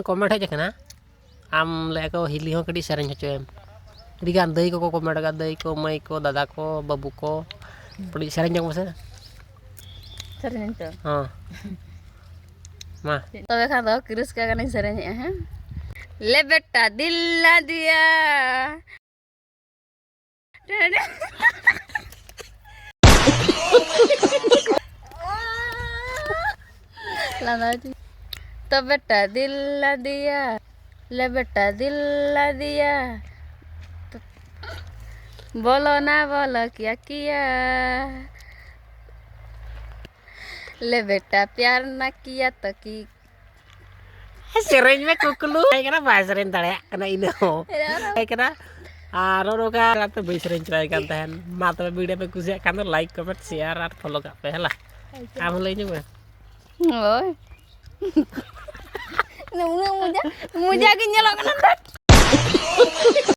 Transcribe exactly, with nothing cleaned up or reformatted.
Comment ᱦᱮᱡ ᱟᱠᱟᱱᱟ, ᱟᱢ ᱞᱟᱹᱭ ᱠᱚ ᱦᱤᱞᱤ ᱦᱚᱸ ᱠᱟᱹᱴᱤᱡ ᱥᱮᱨᱮᱧ ᱦᱚᱪᱚᱭᱮᱢ᱾ ᱟᱹᱰᱤᱜᱟᱱ ᱫᱟᱹᱭ ᱠᱚᱠᱚ ᱠᱚᱢᱮᱱᱴ ᱟᱠᱟᱫ, ᱫᱟᱹᱭ ᱠᱚ, ᱢᱟᱹᱭ ᱠᱚ, ᱫᱟᱫᱟ ᱠᱚ, ᱵᱟᱹᱵᱩ ᱠᱚ, ᱠᱟᱹᱴᱤᱡ ᱥᱮᱨᱮᱧ ᱧᱚᱜ ᱢᱮᱥᱮ᱾ ᱥᱮᱨᱮᱧ ᱛᱚ᱾ ᱦᱚᱸ᱾ ᱢᱟ᱾ ᱛᱚᱵᱮ ᱠᱷᱟᱱ ᱫᱚ ᱨᱟᱹᱥᱠᱟᱹ ᱜᱟᱱᱤᱧ ᱥᱮᱨᱮᱧᱮᱜᱼᱟ, ᱦᱮᱸ᱾ ᱞᱮ ᱵᱮᱴᱟ ᱫᱤᱞ ᱞᱟ ᱫᱤᱭᱟ᱾ ᱞᱟᱸᱫᱟ ᱦᱚᱪᱚ᱾ ᱛᱚ ᱵᱮᱴᱟ ᱫᱤᱞ ᱞᱟ ᱫᱤᱭᱟ, ᱞᱮ ᱵᱮᱴᱟ ᱫᱤᱞ ᱞᱟ ᱫᱤᱭᱟ, ᱵᱚᱞᱚ ᱱᱟ ᱵᱚᱞᱚ ᱠᱤᱭᱟ ᱠᱤᱭᱟ, ᱞᱮ ᱵᱮᱴᱟ ᱯᱭᱟᱨ ᱱᱟ ᱠᱤᱭᱟ ᱛᱚ ᱠᱤ᱾ ᱥᱮᱨᱮᱧ ᱢᱮ ᱠᱩᱠᱞᱩ᱾ ᱛᱟᱦᱮᱸ ᱠᱟᱱᱟ, ᱵᱟᱭ ᱥᱮᱨᱮᱧ ᱫᱟᱲᱮᱭᱟᱜ ᱠᱟᱱᱟ ᱤᱱᱟᱹ ᱦᱚᱸ᱾ ᱛᱟᱦᱮᱸ ᱠᱟᱱᱟ᱾ ᱟᱨ ᱱᱚᱜᱼᱚ ᱱᱚᱝᱠᱟ ᱠᱟᱛᱮ ᱵᱟᱹᱧ ᱥᱮᱨᱮᱧ ᱪᱟᱵᱟᱭ ᱠᱟᱱ ᱛᱟᱦᱮᱸᱱ᱾ ᱢᱟ ᱛᱚᱵᱮ ᱵᱷᱤᱰᱤᱭᱳ ᱯᱮ ᱠᱩᱥᱤᱭᱟᱜ ᱠᱷᱟᱱ ᱫᱚ ᱞᱟᱭᱤᱠ, ᱠᱚᱢᱮᱱᱴ, ᱥᱮᱭᱟᱨ ᱟᱨ ᱯᱷᱚᱞᱳ ᱠᱟᱜ ᱯᱮ, ᱦᱮᱸ ᱞᱟ? ᱟᱢ ᱦᱚᱸ ᱞᱟᱹᱭ ᱧᱚᱜ ᱢᱮ᱾ ᱦᱳᱭ᱾ ᱩᱱᱟᱹᱜ ᱢᱚᱡᱟ, ᱢᱚᱡᱟ ᱜᱮ ᱧᱮᱞᱚᱜ ᱠᱟᱱᱟ ᱛᱚ᱾